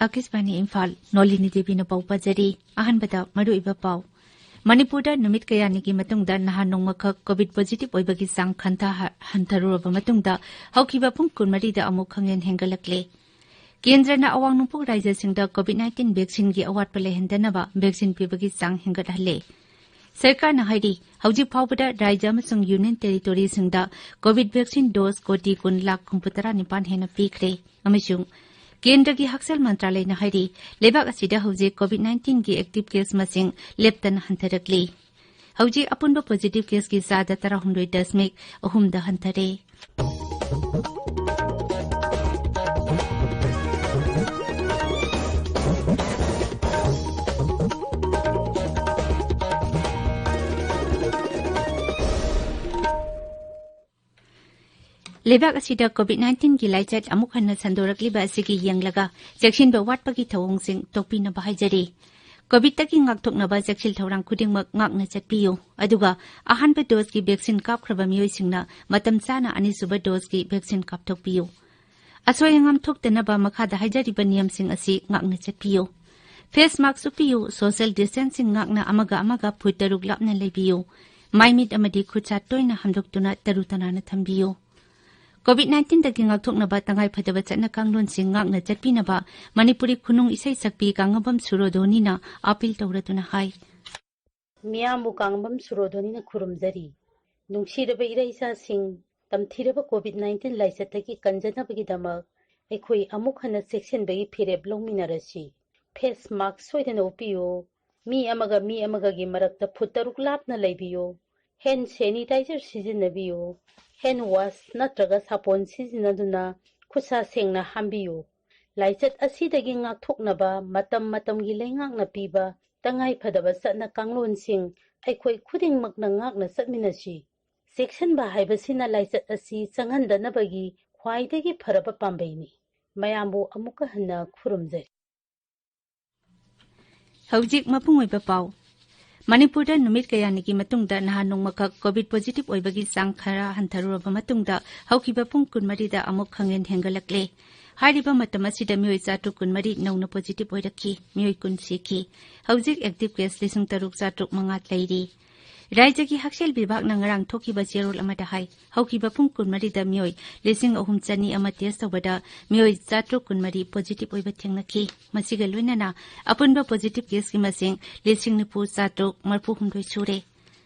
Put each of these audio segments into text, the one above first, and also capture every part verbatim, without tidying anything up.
ꯑꯥꯀꯥꯁꯕꯥꯅꯤ ꯏꯝꯐꯥꯜ, ꯅꯣꯂꯤꯅꯤ ꯗꯦꯕꯤꯅ ꯄꯥꯎ ꯄꯥꯖꯔꯤ꯫ ꯑꯍꯥꯟꯕꯗ ꯃꯔꯨꯑꯣꯏꯕ ꯄꯥꯎ꯫ ꯃꯅꯤꯄꯨꯔꯗ ꯅꯨꯃꯤꯠ ꯀꯌꯥꯅꯤꯒꯤ ꯃꯇꯨꯡꯗ ꯅꯍꯥꯟ ꯅꯣꯡꯃꯈꯛ ꯀꯣꯚꯤꯗ ꯄꯣꯖꯤꯇꯤꯚ ꯑꯣꯏꯕꯒꯤ ꯆꯥꯡ ꯈꯟꯊ-, ꯍꯟꯊꯔꯨꯔꯕ ꯃꯇꯨꯡꯗ ꯍꯧꯈꯤꯕ ꯄꯨꯡ ꯀꯨꯟꯃꯔꯤꯗ ꯑꯃꯨꯛ ꯈꯪꯍꯦꯟ ꯍꯦꯟꯒꯠꯂꯛꯂꯦ꯫ ꯀꯦꯟꯗ꯭ꯔꯅ ꯑꯋꯥꯡ ꯅꯣꯡꯄꯣꯛ ꯔꯥꯖ꯭ꯌꯁꯤꯡꯗ ꯀꯣꯚꯤꯗ ꯅꯥꯏꯟꯇꯤꯟ ꯚꯦꯛꯁꯤꯟꯒꯤ ꯑꯋꯥꯠꯄ ꯂꯩꯍꯟꯗꯅꯕ ꯚꯦꯛꯁꯤꯟ ꯄꯤꯕꯒꯤ ꯆꯥꯡ ꯍꯦꯟꯒꯠꯍꯜꯂꯦ꯫ ꯁꯔꯀꯥꯔꯅ ꯍꯥꯏꯔꯤ, ꯍꯧꯖꯤꯛ ꯐꯥꯎꯕꯗ ꯔꯥꯖ꯭ꯌ ꯑꯃꯁꯨꯡ ꯌꯨꯅꯤꯌꯟ ꯇꯦꯔꯤꯇꯣꯔꯤꯁꯤꯡꯗ ꯀꯣꯚꯤꯗ ꯚꯦꯛꯁꯤꯟ ꯗꯣꯁ ꯀꯣꯇꯤ ꯀꯨꯟ ꯂꯥꯈ ꯍꯨꯝꯐꯨꯇꯔꯥ ꯅꯤꯄꯥꯟ ꯍꯦꯟꯅ ꯄꯤꯈ꯭ꯔꯦ꯫ ꯑꯃꯁꯨꯡ ꯀꯦꯟꯗ꯭ꯔꯒꯤ ꯍꯛꯁꯦꯜ ꯃꯟꯇ꯭ꯔꯥꯂꯌꯅ ꯍꯥꯏꯔꯤ, ꯂꯩꯕꯥꯛ ꯑꯁꯤꯗ ꯍꯧꯖꯤꯛ ꯀꯣꯚꯤꯗ ꯅꯥꯏꯟꯇꯤꯟꯒꯤ ꯑꯦꯛꯇꯤꯚ ꯀꯦꯁ ꯃꯁꯤꯡ ꯂꯦꯞꯇꯅ ꯍꯟꯊꯔꯛꯂꯤ꯫ ꯍꯧꯖꯤꯛ ꯑꯄꯨꯟꯕ ꯄꯣꯖꯤꯇꯤꯚ ꯀꯦꯁꯀꯤ ꯆꯥꯗ ꯇꯔꯥꯍꯨꯝꯗꯣꯏ ꯗꯁꯃꯤꯛ ꯑꯍꯨꯝꯗ ꯍꯟꯊꯔꯦ꯫ ꯂꯩꯕꯥꯛ ꯑꯁꯤꯗ ꯀꯣꯚꯤꯗ ꯅꯥꯏꯟꯇꯤꯟꯒꯤ ꯂꯥꯏꯆꯠ ꯑꯃꯨꯛ ꯍꯟꯅ ꯁꯟꯗꯣꯔꯛꯂꯤꯕ ꯑꯁꯤꯒꯤ ꯌꯦꯡꯂꯒ ꯆꯦꯛꯁꯤꯟꯕ ꯋꯥꯠꯄꯒꯤ ꯊꯧꯑꯣꯡꯁꯤꯡ ꯇꯣꯛꯄꯤꯅꯕ ꯍꯥꯏꯖꯔꯤ꯫ ꯀꯣꯚꯤꯗꯇꯒꯤ ꯉꯥꯛꯊꯣꯛꯅꯕ ꯆꯦꯛꯁꯤꯜ ꯊꯧꯔꯥꯡ ꯈꯨꯗꯤꯡꯃꯛ ꯉꯥꯛꯅ ꯆꯠꯄꯤꯌꯨ꯫ ꯑꯗꯨꯒ ꯑꯍꯥꯟꯕ ꯗꯣꯁꯀꯤ ꯚꯦꯛꯁꯤꯟ ꯀꯥꯞꯈ꯭ꯔꯕ ꯃꯤꯑꯣꯏꯁꯤꯡꯅ ꯃꯇꯝ ꯆꯥꯅ ꯑꯅꯤꯁꯨꯕ ꯗꯣꯁꯀꯤ ꯚꯦꯛꯁꯤꯟ ꯀꯥꯞꯊꯣꯛꯄꯤꯌꯨ꯫ ꯑꯁꯣꯏ ꯑꯉꯥꯝ ꯊꯣꯛꯇꯅꯕ ꯃꯈꯥꯗ ꯍꯥꯏꯖꯔꯤꯕ ꯅꯤꯌꯝꯁꯤꯡ ꯑꯁꯤ ꯉꯥꯛꯅ ꯆꯠꯄꯤꯌꯨ꯫ ꯐꯦꯁ ꯃꯥꯛꯁ ꯎꯞꯄꯤꯌꯨ, ꯁꯣꯁꯤꯌꯦꯜ ꯗꯤꯁꯇꯦꯟꯁꯤꯡ ꯉꯥꯛꯅ ꯑꯃꯒ ꯑꯃꯒ ꯐꯨꯠ ꯇꯔꯨꯛ ꯂꯥꯞꯅ ꯂꯩꯕꯤꯌꯨ, ꯃꯥꯏ ꯃꯤꯠ ꯑꯃꯗꯤ ꯈꯨꯠ ꯁꯥ ꯇꯣꯏꯅ ꯍꯥꯝꯗꯣꯛꯇꯨꯅ ꯇꯔꯨ ꯇꯅꯥꯟꯅ ꯊꯝꯕꯤꯌꯨ꯫ ꯀꯣꯚꯤꯗ ꯅꯥꯏꯟꯇꯤꯟꯗꯒꯤ ꯉꯥꯛꯊꯣꯛꯅꯕ ꯇꯉꯥꯏ ꯐꯗꯕ ꯆꯠꯅ ꯀꯥꯡꯂꯣꯟꯁꯤꯡ ꯉꯥꯛꯅ ꯆꯠꯄꯤꯅꯕ ꯃꯅꯤꯄꯨꯔꯤ ꯈꯨꯅꯨꯡ ꯏꯁꯩ ꯁꯛꯄꯤ ꯀꯥꯉꯕꯝ ꯁꯨꯔꯣꯙꯣꯅꯤꯅ ꯑꯥꯄꯤꯜ ꯇꯧꯔꯗꯨꯅ ꯍꯥꯏ꯫ ꯃꯤꯌꯥꯝꯕꯨ ꯀꯥꯡꯕꯝ ꯁꯨꯔꯣꯙꯣꯅꯤꯅ ꯈꯨꯔꯨꯝꯖꯔꯤ꯫ ꯅꯨꯡꯁꯤꯔꯕ ꯏꯔꯩꯆꯥꯁꯤꯡ, ꯇꯝꯊꯤꯔꯕ ꯀꯣꯚꯤꯗ ꯅꯥꯏꯟꯇꯤꯟ ꯂꯥꯏꯆꯠꯇꯒꯤ ꯀꯟꯖꯅꯕꯒꯤꯗꯃꯛ ꯑꯩꯈꯣꯏ ꯑꯃꯨꯛ ꯍꯟꯅ ꯆꯦꯛꯁꯤꯟꯕꯒꯤ ꯐꯤꯔꯦꯞ ꯂꯧꯃꯤꯟꯅꯔꯁꯤ꯫ ꯐꯦꯁ ꯃꯥꯛꯁ ꯁꯣꯏꯗꯅ ꯎꯞꯄꯤꯌꯨ꯫ ꯃꯤ ꯑꯃꯒ ꯃꯤ ꯑꯃꯒꯒꯤ ꯃꯔꯛꯇ ꯐꯨꯠ ꯇꯔꯨꯛ ꯂꯥꯞꯅ ꯂꯩꯕꯤꯌꯨ꯫ ꯍꯦꯟ ꯁꯦꯅꯤꯇꯥꯏꯖꯔ ꯁꯤꯖꯤꯟꯅꯕꯤꯌꯨ꯫ ꯍꯦꯟ ꯋꯥꯁ ꯅꯠꯇ꯭ꯔꯒ ꯁꯥꯄꯣꯟ ꯁꯤꯖꯤꯟꯅꯗꯨꯅ ꯈꯨꯠꯁꯥ ꯁꯦꯡꯅ ꯍꯥꯝꯕꯤꯌꯨ꯫ ꯂꯥꯏꯆꯠ ꯑꯁꯤꯗꯒꯤ ꯉꯥꯛꯊꯣꯛꯅꯕ ꯃꯇꯝ ꯃꯇꯝꯒꯤ ꯂꯩꯉꯥꯛꯅ ꯄꯤꯕ ꯇꯉꯥꯏ ꯐꯗꯕ ꯆꯠꯅ ꯀꯥꯡꯂꯣꯟꯁꯤꯡ ꯑꯩꯈꯣꯏ ꯈꯨꯗꯤꯡꯃꯛꯅ ꯉꯥꯛꯅ ꯆꯠꯃꯤꯟꯅꯁꯤ꯫ ꯆꯦꯛꯁꯤꯟꯕ ꯍꯥꯏꯕꯁꯤꯅ ꯂꯥꯏꯆꯠ ꯑꯁꯤ ꯆꯪꯍꯟꯗꯅꯕꯒꯤ ꯈ꯭ꯋꯥꯏꯗꯒꯤ ꯐꯔꯕ ꯄꯥꯝꯕꯩꯅꯤ꯫ ꯃꯌꯥꯝꯕꯨ ꯑꯃꯨꯛꯀ ꯍꯟꯅ ꯈꯨꯔꯨꯝꯖꯔꯤ꯫ ꯍꯧꯖꯤꯛ ꯃꯄꯨꯡ ꯑꯣꯏꯕ ꯄꯥꯎ꯫ ꯃꯅꯤꯄꯨꯔꯗ ꯅꯨꯃꯤꯠ ꯀꯌꯥꯅꯤꯒꯤ ꯃꯇꯨꯡꯗ ꯅꯍꯥꯟ ꯅꯣꯡꯃꯈꯛ ꯀꯣꯚꯤꯗ ꯄꯣꯖꯤꯇꯤꯚ ꯑꯣꯏꯕꯒꯤ ꯆꯥꯡ ꯈꯔ ꯍꯟꯊꯔꯨꯔꯕ ꯃꯇꯨꯡꯗ, ꯍꯧꯈꯤꯕ ꯄꯨꯡ ꯀꯨꯟꯃꯔꯤꯗ ꯑꯃꯨꯛ ꯈꯪꯍꯦꯟ ꯍꯦꯟꯒꯠꯂꯛꯂꯦ꯫ ꯍꯥꯏꯔꯤꯕ ꯃꯇꯝ ꯑꯁꯤꯗ ꯃꯤꯑꯣꯏ ꯆꯥꯇ꯭ꯔꯨꯛ ꯀꯨꯟꯃꯔꯤ ꯅꯧꯅ ꯄꯣꯖꯤꯇꯤꯚ ꯑꯣꯏꯔꯛꯈꯤ, ꯃꯤꯑꯣꯏ ꯀꯨꯟ ꯁꯤꯈꯤ꯫ ꯍꯧꯖꯤꯛ ꯑꯦꯛꯇꯤꯚ ꯀꯦꯁ ꯂꯤꯁꯤꯡ ꯇꯔꯨꯛ ꯆꯥꯇ꯭ꯔꯨꯛ ꯃꯉꯥ ꯂꯩꯔꯤ꯫ ꯔꯥꯖ꯭ꯌꯒꯤ ꯍꯛꯁꯦꯜ ꯕꯤꯚꯥꯒꯅ ꯉꯔꯥꯡ ꯊꯣꯛꯈꯤꯕ ꯆꯦꯔꯣꯜ ꯑꯃꯗ ꯍꯥꯏ, ꯍꯧꯈꯤꯕ ꯄꯨꯡ ꯀꯨꯟꯃꯔꯤꯗ ꯃꯤꯑꯣꯏ ꯂꯤꯁꯤꯡ ꯑꯍꯨꯝ ꯆꯅꯤ ꯑꯃ ꯇꯦꯁ ꯇꯧꯕꯗ ꯃꯤꯑꯣꯏ ꯆꯥꯇ꯭ꯔꯨꯛ ꯀꯨꯟꯃꯔꯤ ꯄꯣꯖꯤꯇꯤꯚ ꯑꯣꯏꯕ ꯊꯦꯡꯅꯈꯤ꯫ ꯃꯁꯤꯒ ꯂꯣꯏꯅꯅ ꯑꯄꯨꯟꯕ ꯄꯣꯖꯤꯇꯤꯚ ꯀꯦꯁꯀꯤ ꯃꯁꯤꯡ ꯂꯤꯁꯤꯡ ꯅꯤꯐꯨ ꯆꯥꯇ꯭ꯔꯨꯛ ꯃꯔꯤꯐꯨ ꯍꯨꯝꯗꯣꯏ ꯁꯨꯔꯦ꯫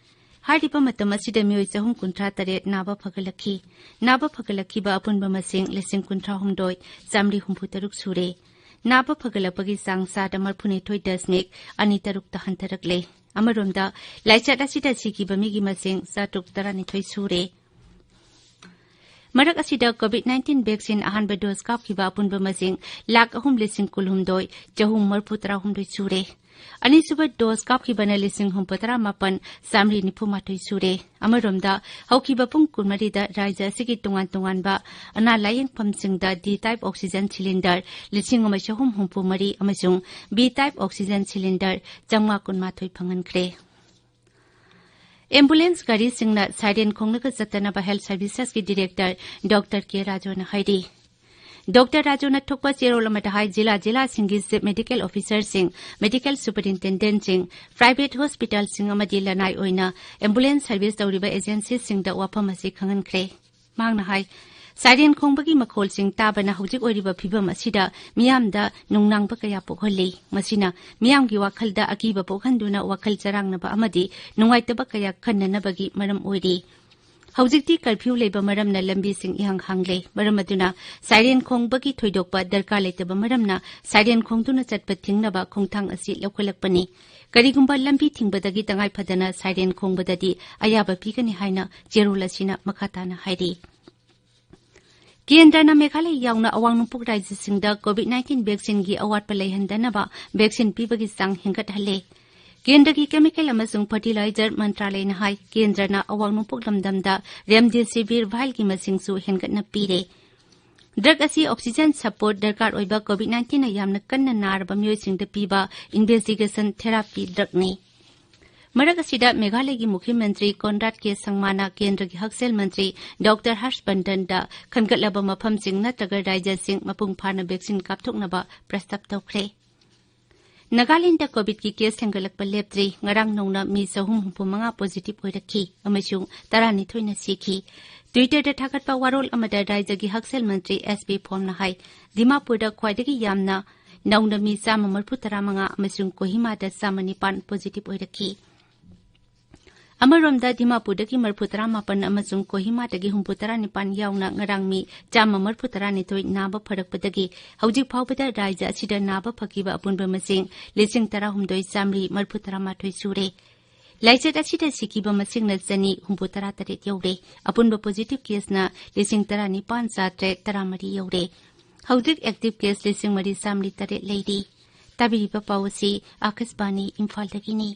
ꯍꯥꯏꯔꯤꯕ ꯃꯇꯝ ꯑꯁꯤꯗ ꯃꯤꯑꯣꯏ ꯆꯍꯨꯝ ꯀꯨꯟꯊ꯭ꯔꯥ ꯇꯔꯦꯠ ꯅꯥꯕ ꯐꯒꯠꯂꯛꯈꯤ꯫ ꯅꯥꯕ ꯐꯒꯠꯂꯛꯈꯤꯕ ꯑꯄꯨꯟꯕ ꯃꯁꯤꯡ ꯂꯤꯁꯤꯡ ꯀꯨꯟꯊ꯭ꯔꯥ ꯍꯨꯝꯗꯣꯏ ꯆꯥꯃꯔꯤ ꯍꯨꯝꯐꯨ ꯇꯔꯨꯛ ꯁꯨꯔꯦ꯫ ꯅꯥꯕ ꯐꯒꯠꯂꯛꯄꯒꯤ ꯆꯥꯡ ꯆꯥꯗ ꯃꯔꯤꯐꯨꯅꯤꯊꯣꯏ ꯗꯁꯃꯤꯛ ꯑꯅꯤ ꯇꯔꯨꯛꯇ ꯍꯟꯊꯔꯛꯂꯦ꯫ ꯑꯃꯔꯣꯝꯗ, ꯂꯥꯏꯆꯠ ꯑꯁꯤꯗ ꯁꯤꯈꯤꯕ ꯃꯤꯒꯤ ꯃꯁꯤꯡ ꯆꯥꯇ꯭ꯔꯨꯛ ꯇꯔꯥꯅꯤꯊꯣꯏ ꯁꯨꯔꯦ꯫ ꯃꯔꯛ ꯑꯁꯤꯗ ꯀꯣꯚꯤꯗ ꯅꯥꯏꯟꯇꯤꯟ ꯚꯦꯛꯁꯤꯟ ꯑꯍꯥꯟꯕ ꯗꯣꯁ ꯀꯥꯞꯈꯤꯕ ꯑꯄꯨꯟꯕ ꯃꯁꯤꯡ ꯂꯥꯈ ꯑꯍꯨꯝ ꯂꯤꯁꯤꯡ ꯀꯨꯟꯍꯨꯝꯗꯣꯏ ꯆꯍꯨꯝ ꯃꯔꯤꯐꯨ ꯇꯔꯥꯍꯨꯝꯗꯣꯏ ꯁꯨꯔꯦ꯫ ꯑꯅꯤꯁꯨꯕ ꯗꯣꯁ ꯀꯥꯞꯈꯤꯕꯅ ꯂꯤꯁꯤꯡ ꯍꯨꯝꯐꯨ ꯇꯔꯥ ꯃꯥꯄꯟ ꯆꯥꯃꯔꯤ ꯅꯤꯐꯨ ꯃꯥꯊꯣꯏ ꯁꯨꯔꯦ꯫ ꯑꯃꯔꯣꯝꯗ, ꯍꯧꯈꯤꯕ ꯄꯨꯡ ꯀꯨꯟꯃꯔꯤꯗ ꯔꯥꯖ꯭ꯌ ꯑꯁꯤꯒꯤ ꯇꯣꯉꯥꯟ ꯇꯣꯉꯥꯟꯕ ꯑꯅꯥ ꯂꯥꯌꯦꯡꯐꯝꯁꯤꯡꯗ ꯗꯤ ꯇꯥꯏꯞ ꯑꯣꯛꯁꯤꯖꯟ ꯁꯤꯂꯤꯟꯗꯔ ꯂꯤꯁꯤꯡ ꯑꯃ ꯆꯍꯨꯝ ꯍꯨꯝꯐꯨ ꯃꯔꯤ ꯑꯃꯁꯨꯡ ꯕꯤ ꯇꯥꯏꯞ ꯑꯣꯛꯁꯤꯖꯟ ꯁꯤꯂꯤꯟꯗꯔ ꯆꯥꯃꯉꯥ ꯀꯨꯟꯃꯥꯊꯣꯏ ꯐꯪꯍꯟꯈ꯭ꯔꯦ꯫ ꯑꯦꯝꯕꯨꯂꯦꯟꯁ ꯒꯥꯔꯤꯁꯤꯡꯅ ꯁꯥꯏꯔꯦꯟ ꯈꯣꯡꯂꯒ ꯆꯠꯇꯅꯕ ꯍꯦꯜꯊ ꯁꯔꯚꯤꯁꯦꯁꯀꯤ ꯗꯤꯔꯦꯛꯇꯔ ꯗꯣꯛꯇꯔ ꯀꯦ ꯔꯥꯖꯨꯅ ꯍꯥꯏꯔꯤ꯫ ꯗꯣꯛꯇꯔ ꯔꯥꯖꯨꯅ ꯊꯣꯛꯄ ꯆꯦꯔꯣꯜ ꯑꯃꯗ ꯍꯥꯏ, ꯖꯤꯂꯥ ꯖꯤꯂꯥꯁꯤꯡꯒꯤ ꯆꯤꯐ ꯃꯦꯗꯤꯀꯦꯜ ꯑꯣꯐꯤꯁꯔꯁꯤꯡ, ꯃꯦꯗꯤꯀꯦꯜ ꯁꯨꯄꯔꯤꯟꯇꯦꯟꯗꯦꯟꯠꯁꯤꯡ, ꯄ꯭ꯔꯥꯏꯚꯦꯠ ꯍꯣꯁꯄꯤꯇꯥꯜꯁꯤꯡ ꯑꯃꯗꯤ ꯂꯅꯥꯏ ꯑꯣꯏꯅ ꯑꯦꯝꯕꯨꯂꯦꯟꯁ ꯁꯔꯚꯤꯁ ꯇꯧꯔꯤꯕ ꯑꯦꯖꯦꯟꯁꯤꯁꯤꯡꯗ ꯋꯥꯐꯝ ꯑꯁꯤ ꯈꯪꯍꯟꯈ꯭ꯔꯦ꯫ ꯃꯍꯥꯛꯅ ꯍꯥꯏ, ꯁꯥꯏꯔꯦꯟ ꯈꯣꯡꯕꯒꯤ ꯃꯈꯣꯜꯁꯤꯡ ꯇꯥꯕꯅ ꯍꯧꯖꯤꯛ ꯑꯣꯏꯔꯤꯕ ꯐꯤꯚꯝ ꯑꯁꯤꯗ ꯃꯤꯌꯥꯝꯗ ꯅꯨꯡꯅꯥꯡꯕ ꯀꯌꯥ ꯄꯣꯛꯍꯜꯂꯤ꯫ ꯃꯁꯤꯅ ꯃꯤꯌꯥꯝꯒꯤ ꯋꯥꯈꯜꯗ ꯑꯀꯤꯕ ꯄꯣꯛꯍꯟꯗꯨꯅ ꯋꯥꯈꯜ ꯆꯔꯥꯡꯅꯕ ꯑꯃꯗꯤ ꯅꯨꯡꯉꯥꯏꯇꯕ ꯀꯌꯥ ꯈꯟꯅꯅꯕꯒꯤ ꯃꯔꯝ ꯑꯣꯏꯔꯤ꯫ ꯍꯧꯖꯤꯛꯇꯤ ꯀꯔꯐ꯭ꯌꯨ ꯂꯩꯕ ꯃꯔꯝꯅ ꯂꯝꯕꯤꯁꯤꯡ ꯏꯍꯥꯡ ꯍꯥꯡꯂꯦ꯫ ꯃꯔꯝ ꯑꯗꯨꯅ ꯁꯥꯏꯔꯦꯟ ꯈꯣꯡꯕꯒꯤ ꯊꯣꯏꯗꯣꯛꯄ ꯗꯔꯀꯥꯔ ꯂꯩꯇꯕ ꯃꯔꯝꯅ ꯁꯥꯏꯔꯦꯟ ꯈꯣꯡꯗꯨꯅ ꯆꯠꯄ ꯊꯤꯡꯅꯕ ꯈꯣꯡꯊꯥꯡ ꯑꯁꯤ ꯂꯧꯈꯠꯂꯛꯄꯅꯤ꯫ ꯀꯔꯤꯒꯨꯝꯕ ꯂꯝꯕꯤ ꯊꯤꯡꯕꯗꯒꯤ ꯇꯉꯥꯏ ꯐꯗꯅ ꯁꯥꯏꯔꯦꯟ ꯈꯣꯡꯕꯗꯗꯤ ꯑꯌꯥꯕ ꯄꯤꯒꯅꯤ ꯍꯥꯏꯅ ꯆꯦꯔꯣꯜ ꯑꯁꯤꯅ ꯃꯈꯥ ꯇꯥꯅ ꯍꯥꯏꯔꯤ꯫ ꯀꯦꯟꯗ꯭ꯔꯅ ꯃꯦꯘꯥꯂꯌ ꯌꯥꯎꯅ ꯑꯋꯥꯡ ꯅꯣꯡꯄꯣꯛ ꯔꯥꯖ꯭ꯌꯁꯤꯡꯗ ꯀꯣꯚꯤꯗ ꯅꯥꯏꯟꯇꯤꯟ ꯚꯦꯛꯁꯤꯟꯒꯤ ꯑꯋꯥꯠꯄ ꯂꯩꯍꯟꯗꯅꯕ ꯚꯦꯛꯁꯤꯟ ꯄꯤꯕꯒꯤ ꯆꯥꯡ ꯍꯦꯟꯒꯠꯍꯜꯂꯦ꯫ ꯀꯦꯟꯗ꯭ꯔꯒꯤ ꯀꯦꯃꯤꯀꯦꯜ ꯑꯃꯁꯨꯡ ꯐꯔꯇꯤꯂꯥꯏꯖꯔ ꯃꯟꯇ꯭ꯔꯥꯂꯌꯅ ꯍꯥꯏ, ꯀꯦꯟꯗ꯭ꯔꯅ ꯑꯋꯥꯡ ꯅꯣꯡꯄꯣꯛ ꯂꯝꯗꯝꯗ ꯔꯦꯝꯗꯦꯁꯤꯚꯤꯔ ꯚꯥꯏꯜꯒꯤ ꯃꯁꯤꯡꯁꯨ ꯍꯦꯟꯒꯠꯅ ꯄꯤꯔꯦ꯫ Drug ꯑꯁꯤ oxygen support ꯗꯔꯀꯥꯔ ꯑꯣꯏꯕ COVID nineteenꯅ ꯌꯥꯝꯅ ꯀꯟꯅ ꯅꯥꯔꯕ ꯃꯤꯑꯣꯏꯁꯤꯡꯗ ꯄꯤꯕ investigation therapy drugꯅꯤ꯫ ꯃꯔꯛ ꯑꯁꯤꯗ ꯃꯦꯘꯥꯂꯌꯒꯤ ꯃꯨꯈ꯭ꯌ ꯃꯟꯇ꯭ꯔꯤ ꯀꯣꯟꯔꯥꯗ ꯀꯦ ꯁꯪꯃꯥꯅ ꯀꯦꯟꯗ꯭ꯔꯒꯤ ꯍꯛꯁꯦꯜ ꯃꯟꯇ꯭ꯔꯤ ꯗꯣꯛꯇꯔ ꯍꯔꯁ ꯕꯟꯗꯟꯗ ꯈꯟꯒꯠꯂꯕ ꯃꯐꯝꯁꯤꯡ ꯅꯠꯇ꯭ꯔꯒ ꯔꯥꯖ꯭ꯌꯁꯤꯡ ꯃꯄꯨꯡ ꯐꯥꯅ vaccine ꯀꯥꯞꯊꯣꯛꯅꯕ ꯄ꯭ꯔꯁꯇꯥꯞ ꯇꯧꯈ꯭ꯔꯦ꯫ ꯅꯥꯒꯥꯂꯦꯟꯗ COVIDꯀꯤ case ꯍꯦꯟꯒꯠꯂꯛꯄ ꯂꯦꯞꯇ꯭ꯔꯤ꯫ ꯉꯔꯥꯡ ꯅꯧꯅ ꯃꯤ ꯆꯍꯨꯝ ꯍꯨꯝꯐꯨ ꯃꯉꯥ positive ꯑꯣꯏꯔꯛꯈꯤ ꯑꯃꯁꯨꯡ ꯇꯔꯥꯅꯤꯊꯣꯏꯅ ꯁꯤꯈꯤ꯫ Twitterꯗ ꯊꯥꯒꯠꯄ ꯋꯥꯔꯣꯜ ꯑꯃꯗ ꯔꯥꯖ꯭ꯌꯒꯤ ꯍꯛꯁꯦꯜ ꯃꯟꯇ꯭ꯔꯤ ꯑꯦꯁ ꯕꯤ ꯐꯣꯝꯅ ꯍꯥꯏ, ꯗꯤꯃꯥꯄꯨꯔꯗ ꯈ꯭ꯋꯥꯏꯗꯒꯤ ꯌꯥꯝꯅ ꯅꯧꯅ ꯃꯤ ꯆꯥꯝꯃ ꯃꯔꯤꯐꯨ ꯇꯔꯥꯃꯉꯥ ꯑꯃꯁꯨꯡ ꯀꯣꯍꯤꯃꯥꯗ ꯆꯥꯝꯃ ꯅꯤꯄꯥꯟ positive ꯑꯣꯏꯔꯛꯈꯤ꯫ ꯑꯃꯔꯣꯝꯗ, ꯗꯤꯃꯥꯄꯨꯔꯗꯒꯤ ꯃꯔꯤꯐꯨ ꯇꯔꯥꯃꯥꯄꯟ ꯑꯃꯁꯨꯡ ꯀꯣꯍꯤꯃꯥꯗꯒꯤ ꯍꯨꯝꯐꯨ ꯇꯔꯥꯅꯤꯄꯥꯟ ꯌꯥꯎꯅ ꯉꯔꯥꯡ ꯃꯤ ꯆꯥꯝꯃ ꯃꯔꯤꯐꯨ ꯇꯔꯥꯅꯤꯊꯣꯏ ꯅꯥꯕ ꯐꯔꯛꯄꯗꯒꯤ ꯍꯧꯖꯤꯛ ꯐꯥꯎꯕꯗ ꯔꯥꯖ꯭ꯌ ꯑꯁꯤꯗ ꯅꯥꯕ ꯐꯈꯤꯕ ꯑꯄꯨꯟꯕ ꯃꯁꯤꯡ ꯂꯤꯁꯤꯡ ꯇꯔꯥꯍꯨꯝꯗꯣꯏ ꯆꯥꯝꯃꯔꯤ ꯃꯔꯤꯐꯨ ꯇꯔꯥꯃꯥꯊꯣꯏ ꯁꯨꯔꯦ꯫ ꯂꯥꯏꯆꯠ ꯑꯁꯤꯗ ꯁꯤꯈꯤꯕ ꯃꯁꯤꯡꯅ ꯆꯅꯤ ꯍꯨꯝꯐꯨ ꯇꯔꯥ ꯇꯔꯦꯠ ꯌꯧꯔꯦ꯫ ꯑꯄꯨꯟꯕ positive caseꯅ ꯂꯤꯁꯤꯡ ꯇꯔꯥꯅꯤꯄꯥꯟ ꯆꯥꯇ꯭ꯔꯦꯠ ꯇꯔꯥꯃꯔꯤ ꯌꯧꯔꯦ꯫ ꯍꯧꯖꯤꯛ active case ꯂꯤꯁꯤꯡ ꯃꯔꯤ ꯆꯥꯝꯃꯔꯤ ꯇꯔꯦꯠ ꯂꯩꯔꯤ꯫ ꯇꯥꯕꯤꯔꯤꯕ ꯄꯥꯎ ꯑꯁꯤ ꯑꯥꯀꯥꯁꯕꯥꯅꯤ ꯏꯝꯐꯥꯜꯗꯒꯤꯅꯤ꯫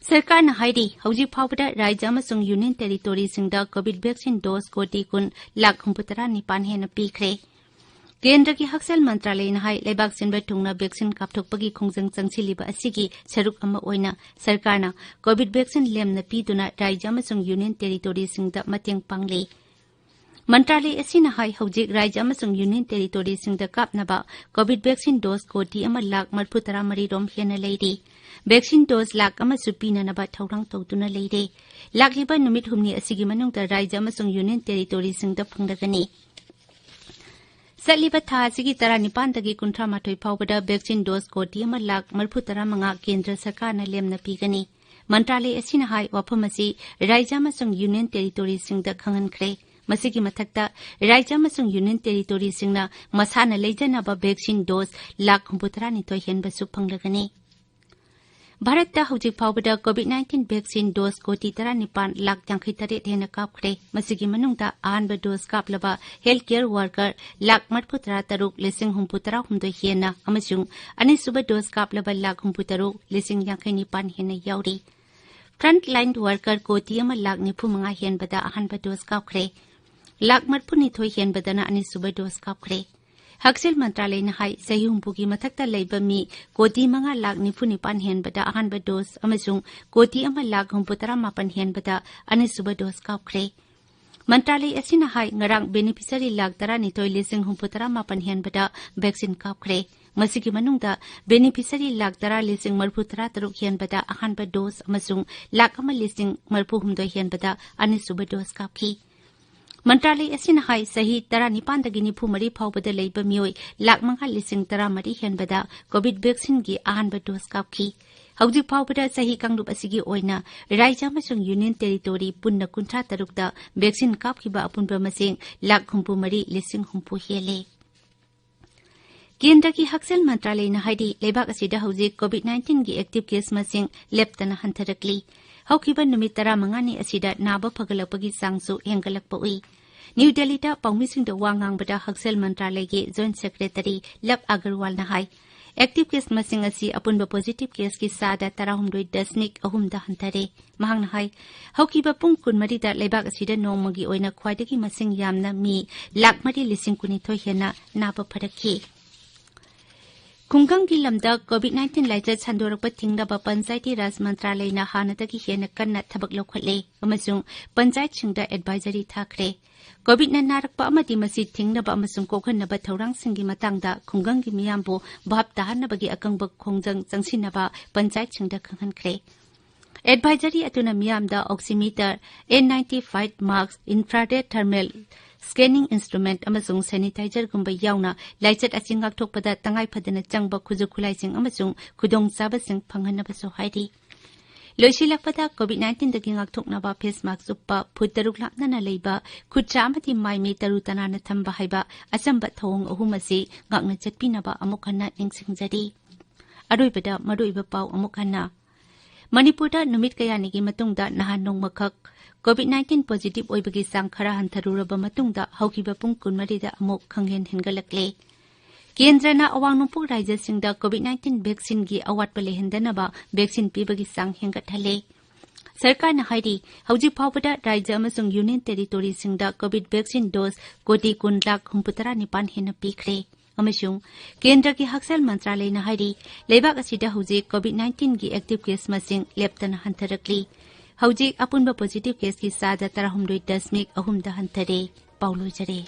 ꯁꯔꯀꯥꯔꯅ ꯍꯥꯏꯔꯤ, ꯍꯧꯖꯤꯛ ꯐꯥꯎꯕꯗ ꯔꯥꯖ꯭ꯌ ꯑꯃꯁꯨꯡ ꯌꯨꯅꯤꯌꯟ ꯇꯦꯔꯤꯇꯣꯔꯤꯁꯤꯡꯗ COVID vaccine dose ꯀꯣꯇꯤ ꯀꯨꯟ ꯂꯥꯈ ꯍꯨꯝꯐꯨꯇꯔꯥ ꯅꯤꯄꯥꯟ ꯍꯦꯟꯅ ꯄꯤꯈ꯭ꯔꯦ꯫ ꯀꯦꯟꯗ꯭ꯔꯒꯤ ꯍꯛꯁꯦꯜ ꯃꯟꯇ꯭ꯔꯥꯂꯌꯅ ꯍꯥꯏ, ꯂꯩꯕꯥꯛ ꯁꯤꯟꯕ ꯊꯨꯡꯅ vaccine ꯀꯥꯞꯊꯣꯛꯄꯒꯤ ꯈꯣꯡꯖꯪ ꯆꯪꯁꯤꯜꯂꯤꯕ ꯑꯁꯤꯒꯤ ꯁꯔꯨꯛ ꯑꯃ ꯑꯣꯏꯅ ꯁꯔꯀꯥꯔꯅ COVID vaccine ꯂꯦꯝꯅ ꯄꯤꯗꯨꯅ ꯔꯥꯖ꯭ꯌ ꯑꯃꯁꯨꯡ ꯌꯨꯅꯤꯌꯟ ꯇꯦꯔꯤꯇꯣꯔꯤꯁꯤꯡꯗ ꯃꯇꯦꯡ ꯄꯥꯡꯂꯤ꯫ ꯃꯟꯇ꯭ꯔꯥꯂꯌ ꯑꯁꯤꯅ ꯍꯥꯏ, ꯍꯧꯖꯤꯛ ꯔꯥꯖ꯭ꯌ ꯑꯃꯁꯨꯡ ꯌꯨꯅꯤꯌꯟ ꯇꯦꯔꯤꯇꯣꯔꯤꯁꯤꯡꯗ ꯀꯥꯞꯅꯕ COVID vaccine dose ꯀꯣꯇꯤ ꯑꯃ ꯂꯥꯈ ꯃꯔꯤꯐꯨꯇꯔꯥ ꯃꯔꯤ ꯔꯣꯝ ꯍꯦꯟꯅ ꯂꯩꯔꯤ꯫ Vaccine dose ꯂꯥꯈ ꯑꯃꯁꯨ ꯄꯤꯅꯅꯕ ꯊꯧꯔꯥꯡ ꯇꯧꯗꯨꯅ ꯂꯩꯔꯦ꯫ ꯂꯥꯛꯂꯤꯕ ꯅꯨꯃꯤꯠ ꯍꯨꯝꯅꯤ ꯑꯁꯤꯒꯤ ꯃꯅꯨꯡꯗ ꯔꯥꯖ꯭ꯌ ꯑꯃꯁꯨꯡ ꯌꯨꯅꯤꯌꯟ ꯇꯦꯔꯤꯇꯣꯔꯤꯁꯤꯡꯗ ꯐꯪꯂꯒꯅꯤ꯫ ꯆꯠꯂꯤꯕ ꯊꯥ ꯑꯁꯤꯒꯤ ꯇꯔꯥꯅꯤꯄꯥꯟꯗꯒꯤ ꯀꯨꯟꯊ꯭ꯔꯥ ꯃꯥꯊꯣꯏ ꯐꯥꯎꯕꯗ vaccine dose ꯀꯣꯇꯤ ꯑꯃ ꯂꯥꯈ ꯃꯔꯤꯐꯨꯇꯔꯥ ꯃꯉꯥ ꯀꯦꯟꯗ꯭ꯔ ꯁꯔꯀꯥꯔꯅ ꯂꯦꯝꯅ ꯄꯤꯒꯅꯤ꯫ ꯃꯟꯇ꯭ꯔꯥꯂꯌ ꯑꯁꯤꯅ ꯍꯥꯏ, ꯋꯥꯐꯝ ꯑꯁꯤ ꯔꯥꯖ꯭ꯌ ꯑꯃꯁꯨꯡ ꯌꯨꯅꯤꯌꯟ ꯇꯦꯔꯤꯇꯣꯔꯤꯁꯤꯡꯗ ꯈꯪꯍꯟꯈ꯭ꯔꯦ꯫ ꯃꯁꯤꯒꯤ ꯃꯊꯛꯇ, ꯔꯥꯖ꯭ꯌ ꯑꯃꯁꯨꯡ ꯌꯨꯅꯤꯌꯟ ꯇꯦꯔꯤꯇꯣꯔꯤꯁꯤꯡꯅ ꯃꯁꯥꯅ ꯂꯩꯖꯅꯕ vaccine dose ꯂꯥꯈ ꯍꯨꯝꯐꯨꯇꯔꯥꯅꯤꯊꯣꯏ ꯍꯦꯟꯕꯁꯨ ꯐꯪꯂꯒꯅꯤ꯫ ꯚꯥꯔꯠꯇ ꯍꯧꯖꯤꯛ ꯐꯥꯎꯕꯗ COVID nineteen vaccine dose ꯀꯣꯇꯤ ꯇꯔꯥꯅꯤꯄꯥꯟ ꯂꯥꯈ ꯌꯥꯡꯈꯩ ꯇꯔꯦꯠ ꯍꯦꯟꯅ ꯀꯥꯞꯈ꯭ꯔꯦ꯫ ꯃꯁꯤꯒꯤ ꯃꯅꯨꯡꯗ ꯑꯍꯥꯟꯕ dose ꯀꯥꯞꯂꯕ healthcare worker ꯂꯥꯈ ꯃꯔꯤꯐꯨꯇꯔꯥ ꯇꯔꯨꯛ ꯂꯤꯁꯤꯡ ꯍꯨꯝꯐꯨꯇꯔꯥ ꯍꯨꯝꯗꯣꯏ ꯍꯦꯟꯅ ꯑꯃꯁꯨꯡ ꯑꯅꯤꯁꯨꯕ dose ꯀꯥꯞꯂꯕ ꯂꯥꯈ ꯍꯨꯝꯐꯨꯇꯔꯨꯛ ꯂꯤꯁꯤꯡ ꯌꯥꯡꯈꯩ ꯅꯤꯄꯥꯟ ꯍꯦꯟꯅ ꯌꯥꯎꯔꯤ꯫ Frontline worker ꯀꯣꯇꯤ ꯑꯃ ꯂꯥꯈ ꯅꯤꯐꯨ ꯃꯉꯥ ꯍꯦꯟꯕꯗ ꯑꯍꯥꯟꯕ dose ꯀꯥꯞꯈ꯭ꯔꯦ꯫ ꯂꯥꯈ ꯃꯔꯤꯐꯨꯅꯤꯊꯣꯏ ꯍꯦꯟꯕꯗꯅ ꯑꯅꯤꯁꯨꯕ ꯗꯣꯁ ꯀꯥꯞꯈ꯭ꯔꯦ꯫ ꯍꯛꯁꯦꯜ ꯃꯟꯇ꯭ꯔꯥꯂꯌꯅ ꯍꯥꯏ, ꯆꯍꯤ ꯍꯨꯝꯐꯨꯒꯤ ꯃꯊꯛꯇ ꯂꯩꯕ ꯃꯤ ꯀꯣꯇꯤ ꯃꯉꯥ ꯂꯥꯈ ꯅꯤꯐꯨ ꯅꯤꯄꯥꯟ ꯍꯦꯟꯕꯗ ꯑꯍꯥꯟꯕ ꯗꯣꯁ ꯑꯃꯁꯨꯡ ꯀꯣꯇꯤ ꯑꯃ ꯂꯥꯈ ꯍꯨꯝꯐꯨ ꯇꯔꯥ ꯃꯥꯄꯟ ꯍꯦꯟꯕꯗ ꯑꯅꯤꯁꯨꯕ ꯗꯣꯁ ꯀꯥꯞꯈ꯭ꯔꯦ꯫ ꯃꯟꯇ꯭ꯔꯥꯂꯌ ꯑꯁꯤꯅ ꯍꯥꯏ, ꯉꯔꯥꯡ ꯕꯦꯅꯤꯐꯤꯁꯔꯤ ꯂꯥꯈ ꯇꯔꯥꯅꯤꯊꯣꯏ ꯂꯤꯁꯤꯡ ꯍꯨꯝꯐꯨ ꯇꯔꯥ ꯃꯥꯄꯟ ꯍꯦꯟꯕꯗ ꯚꯦꯛꯁꯤꯟ ꯀꯥꯞꯈ꯭ꯔꯦ꯫ ꯃꯁꯤꯒꯤ ꯃꯅꯨꯡꯗ ꯕꯦꯅꯤꯐꯤꯁꯔꯤ ꯂꯥꯈ ꯇꯔꯥ ꯂꯤꯁꯤꯡ ꯃꯔꯤꯐꯨ ꯇꯔꯥ ꯇꯔꯨꯛ ꯍꯦꯟꯕꯗ ꯑꯍꯥꯟꯕ ꯗꯣꯁ ꯑꯃꯁꯨꯡ ꯂꯥꯈ ꯑꯃ ꯂꯤꯁꯤꯡ ꯃꯔꯤꯐꯨ ꯍꯨꯝꯗꯣꯏ ꯍꯦꯟꯕꯗ ꯑꯅꯤꯁꯨꯕ ꯗꯣꯁ ꯀꯥꯞꯈꯤ꯫ ꯃꯟꯇ꯭ꯔꯥꯂꯌ ꯑꯁꯤꯅ ꯍꯥꯏ, ꯆꯍꯤ ꯇꯔꯥꯅꯤꯄꯥꯟꯗꯒꯤ ꯅꯤꯐꯨ ꯃꯔꯤ ꯐꯥꯎꯕꯗ ꯂꯩꯕ ꯃꯤꯑꯣꯏ ꯂꯥꯈ ꯃꯉꯥ ꯂꯤꯁꯤꯡ ꯇꯔꯥ ꯃꯔꯤ ꯍꯦꯟꯕꯗ ꯀꯣꯚꯤꯗ ꯚꯦꯛꯁꯤꯟꯒꯤ ꯑꯍꯥꯟꯕ ꯗꯣꯁ ꯀꯥꯞꯈꯤ꯫ ꯍꯧꯖꯤꯛ ꯐꯥꯎꯕꯗ ꯆꯍꯤ ꯀꯥꯡꯂꯨꯞ ꯑꯁꯤꯒꯤ ꯑꯣꯏꯅ ꯔꯥꯖ꯭ꯌ ꯑꯃꯁꯨꯡ ꯌꯨꯅꯤꯌꯟ ꯇꯦꯔꯤꯇꯣꯔꯤ ꯄꯨꯟꯅ ꯀꯨꯟꯊ꯭ꯔꯥ ꯇꯔꯨꯛꯇ ꯚꯦꯛꯁꯤꯟ ꯀꯥꯞꯈꯤꯕ ꯑꯄꯨꯟꯕ ꯃꯁꯤꯡ ꯂꯥꯈ ꯍꯨꯝꯐꯨ ꯃꯔꯤ ꯂꯤꯁꯤꯡ ꯍꯨꯝꯐꯨ ꯍꯦꯜꯂꯦ꯫ ꯀꯦꯟꯗ꯭ꯔꯒꯤ ꯍꯛꯁꯦꯜ ꯃꯟꯇ꯭ꯔꯥꯂꯌꯅ ꯍꯥꯏꯔꯤ, ꯂꯩꯕꯥꯛ ꯑꯁꯤꯗ ꯍꯧꯖꯤꯛ ꯀꯣꯚꯤꯗ ꯅꯥꯏꯟꯇꯤꯟꯒꯤ ꯑꯦꯛꯇꯤꯚ ꯀꯦꯁ ꯃꯁꯤꯡ ꯂꯦꯞꯇꯅ ꯍꯟꯊꯔꯛꯂꯤ꯫ ꯍꯧꯈꯤꯕ ꯅꯨꯃꯤꯠ ꯇꯔꯥꯃꯉꯥꯅꯤ ꯑꯁꯤꯗ ꯅꯥꯕ ꯐꯒꯠꯂꯛꯄꯒꯤ ꯆꯥꯡꯁꯨ ꯍꯦꯟꯒꯠꯂꯛꯄ ꯎꯏ꯫ ꯅ꯭ꯌꯨ ꯗꯦꯜꯂꯤꯗ ꯄꯥꯎꯃꯤꯁꯤꯡꯗ ꯋꯥ ꯉꯥꯡꯕꯗ ꯍꯛꯁꯦꯜ ꯃꯟꯇ꯭ꯔꯥꯂꯌꯒꯤ ꯖꯣꯏꯟꯠ ꯁꯦꯀ꯭ꯔꯦꯇꯔꯤ ꯂꯕ ꯑꯒꯔꯋꯥꯜꯅ ꯍꯥꯏ, ꯑꯦꯛꯇꯤꯚ ꯀꯦꯁ ꯃꯁꯤꯡ ꯑꯁꯤ ꯑꯄꯨꯟꯕ ꯄꯣꯖꯤꯇꯤꯚ ꯀꯦꯁꯀꯤ ꯆꯥꯗ ꯇꯔꯥꯍꯨꯝꯗꯣꯏ ꯗꯁꯃꯤꯛ ꯑꯍꯨꯝꯗ ꯍꯟꯊꯔꯦ꯫ ꯃꯍꯥꯛꯅ ꯍꯥꯏ, ꯍꯧꯈꯤꯕ ꯄꯨꯡ ꯀꯨꯟꯃꯔꯤꯗ ꯂꯩꯕꯥꯛ ꯑꯁꯤꯗ ꯅꯣꯡꯃꯒꯤ ꯑꯣꯏꯅ ꯈ꯭ꯋꯥꯏꯗꯒꯤ ꯃꯁꯤꯡ ꯌꯥꯝꯅ ꯃꯤ ꯂꯥꯈ ꯃꯔꯤ ꯂꯤꯁꯤꯡ ꯀꯨꯟꯅꯤꯊꯣꯏ ꯍꯦꯟꯅ ꯅꯥꯕ ꯐꯔꯛꯈꯤ꯫ ꯈꯨꯡꯒꯪꯒꯤ ꯂꯝꯗ ꯀꯣꯚꯤꯗ ꯅꯥꯏꯟꯇꯤꯟ ꯂꯥꯏꯆꯠ ꯁꯟꯗꯣꯔꯛꯄ ꯊꯤꯡꯅꯕ ꯄꯟꯆꯥꯌꯇꯤ ꯔꯥꯖ ꯃꯟꯇ꯭ꯔꯥꯂꯌꯅ ꯍꯥꯟꯅꯗꯒꯤ ꯍꯦꯟꯅ ꯀꯟꯅ ꯊꯕꯛ ꯂꯧꯈꯠꯂꯦ ꯑꯃꯁꯨꯡ ꯄꯟꯆꯥꯌꯠꯁꯤꯡꯗ ꯑꯦꯗꯚꯥꯏꯖꯔꯤ ꯊꯥꯈ꯭ꯔꯦ꯫ ꯀꯣꯚꯤꯗꯅ ꯅꯥꯔꯛꯄ ꯑꯃꯗꯤ ꯃꯁꯤ ꯊꯤꯡꯅꯕ ꯑꯃꯁꯨꯡ ꯀꯣꯛꯍꯟꯅꯕ ꯊꯧꯔꯥꯡꯁꯤꯡꯒꯤ ꯃꯇꯥꯡꯗ ꯈꯨꯡꯒꯪꯒꯤ ꯃꯤꯌꯥꯝꯕꯨ ꯚꯥꯞ ꯇꯥꯍꯟꯅꯕꯒꯤ ꯑꯀꯪꯕ ꯈꯣꯡꯖꯪ ꯆꯪꯁꯤꯟꯅꯕ ꯄꯟꯆꯥꯌꯠꯁꯤꯡꯗ ꯈꯪꯍꯟꯈ꯭ꯔꯦ꯫ ꯑꯦꯗꯚꯥꯏꯖꯔꯤ ꯑꯗꯨꯅ ꯃꯤꯌꯥꯝꯗ oximeter, N ninety five mask, infrared thermal scanning instrument ꯑꯃꯁꯨꯡ ꯁꯦꯅꯤꯇꯥꯏꯖꯔꯒꯨꯝꯕ ꯌꯥꯎꯅ ꯂꯥꯏꯆꯠ ꯑꯁꯤ ꯉꯥꯛꯊꯣꯛꯄꯗ ꯇꯉꯥꯏ ꯐꯗꯅ ꯆꯪꯕ ꯈꯨꯠꯁꯨ ꯈꯨꯠꯂꯥꯏꯁꯤꯡ ꯑꯃꯁꯨꯡ ꯈꯨꯗꯣꯡꯆꯥꯕꯁꯤꯡ ꯐꯪꯍꯟꯅꯕꯁꯨ ꯍꯥꯏꯔꯤ꯫ ꯂꯣꯏꯁꯤꯜꯂꯛꯄꯗ, ꯀꯣꯚꯤꯗ ꯅꯥꯏꯟꯇꯤꯟꯗꯒꯤ ꯉꯥꯛꯊꯣꯛꯅꯕ ꯐꯦꯁ ꯃꯥꯁꯛ ꯎꯞꯄ, ꯐꯨꯠ ꯇꯔꯨꯛ ꯂꯥꯞꯅꯅ ꯂꯩꯕ, ꯈꯨꯠꯁꯥ ꯑꯃꯗꯤ ꯃꯥꯏ ꯃꯤꯠ ꯇꯔꯨ ꯇꯅꯥꯟꯅ ꯊꯝꯕ ꯍꯥꯏꯕ ꯑꯆꯝꯕ ꯊꯧꯑꯣꯡ ꯑꯍꯨꯝ ꯑꯁꯤ ꯉꯥꯛꯅ ꯆꯠꯄꯤꯅꯕ ꯑꯃꯨꯛ ꯍꯟꯅ ꯅꯤꯡꯁꯤꯡꯖꯔꯤ꯫ ꯑꯔꯣꯏꯕꯗ ꯃꯔꯨꯑꯣꯏꯕ ꯄꯥꯎ ꯑꯃꯨꯛ ꯍꯟꯅ꯫ ꯃꯅꯤꯄꯨꯔꯗ ꯅꯨꯃꯤꯠ ꯀꯌꯥꯅꯤꯒꯤ ꯃꯇꯨꯡꯗ ꯅꯍꯥꯟ ꯅꯣꯡꯃꯈꯛ ꯀꯣꯚꯤꯗ ꯅꯥꯏꯟꯇꯤꯟ ꯄꯣꯖꯤꯇꯤꯚ ꯑꯣꯏꯕꯒꯤ ꯆꯥꯡ ꯈꯔ ꯍꯟꯊꯔꯨꯔꯕ ꯃꯇꯨꯡꯗ ꯍꯧꯈꯤꯕ ꯄꯨꯡ ꯀꯨꯟꯃꯔꯤꯗ ꯑꯃꯨꯛ ꯈꯪꯍꯦꯟ ꯍꯦꯟꯒꯠꯂꯛꯂꯦ꯫ ꯀꯦꯟꯗ꯭ꯔꯅ ꯑꯋꯥꯡ ꯅꯣꯡꯄꯣꯛ ꯔꯥꯖ꯭ꯌꯁꯤꯡꯗ ꯀꯣꯚꯤꯗ ꯅꯥꯏꯟꯇꯤꯟ ꯚꯦꯛꯁꯤꯟꯒꯤ ꯑꯋꯥꯠꯄ ꯂꯩꯍꯟꯗꯅꯕ ꯚꯦꯛꯁꯤꯟ ꯄꯤꯕꯒꯤ ꯆꯥꯡ ꯍꯦꯟꯒꯠꯍꯜꯂꯦ꯫ ꯁꯔꯀꯥꯔꯅ ꯍꯥꯏꯔꯤ, ꯍꯧꯖꯤꯛ ꯐꯥꯎꯕꯗ ꯔꯥꯖ꯭ꯌ ꯑꯃꯁꯨꯡ ꯌꯨꯅꯤꯌꯟ ꯇꯦꯔꯤꯇꯣꯔꯤꯁꯤꯡꯗ ꯀꯣꯚꯤꯗ ꯚꯦꯛꯁꯤꯟ ꯗꯣꯁ ꯀꯣꯇꯤ ꯀꯨꯟ ꯂꯥꯈ ꯍꯨꯝꯐꯨꯇꯔꯥ ꯅꯤꯄꯥꯟ ꯍꯦꯟꯅ ꯄꯤꯈ꯭ꯔꯦ꯫ ꯑꯃꯁꯨꯡ ꯀꯦꯟꯗ꯭ꯔꯒꯤ ꯍꯛꯁꯦꯜ ꯃꯟꯇ꯭ꯔꯥꯂꯌꯅ ꯍꯥꯏꯔꯤ, ꯂꯩꯕꯥꯛ ꯑꯁꯤꯗ ꯍꯧꯖꯤꯛ ꯀꯣꯚꯤꯗ ꯅꯥꯏꯟꯇꯤꯟꯒꯤ ꯑꯦꯛꯇꯤꯚ ꯀꯦꯁ ꯃꯁꯤꯡ ꯂꯦꯞꯇꯅ ꯍꯟꯊꯔꯛꯂꯤ꯫ ꯍꯧꯖꯤꯛ ꯑꯄꯨꯟꯕ ꯄꯣꯖꯤꯇꯤꯚ ꯀꯦꯁꯀꯤ ꯆꯥꯗ ꯇꯔꯥꯍꯨꯝꯗꯣꯏ ꯗꯁꯃꯤꯛ ꯑꯍꯨꯝꯗ ꯍꯟꯊꯔꯦ꯫ ꯄꯥꯎ ꯂꯣꯏꯖꯔꯦ꯫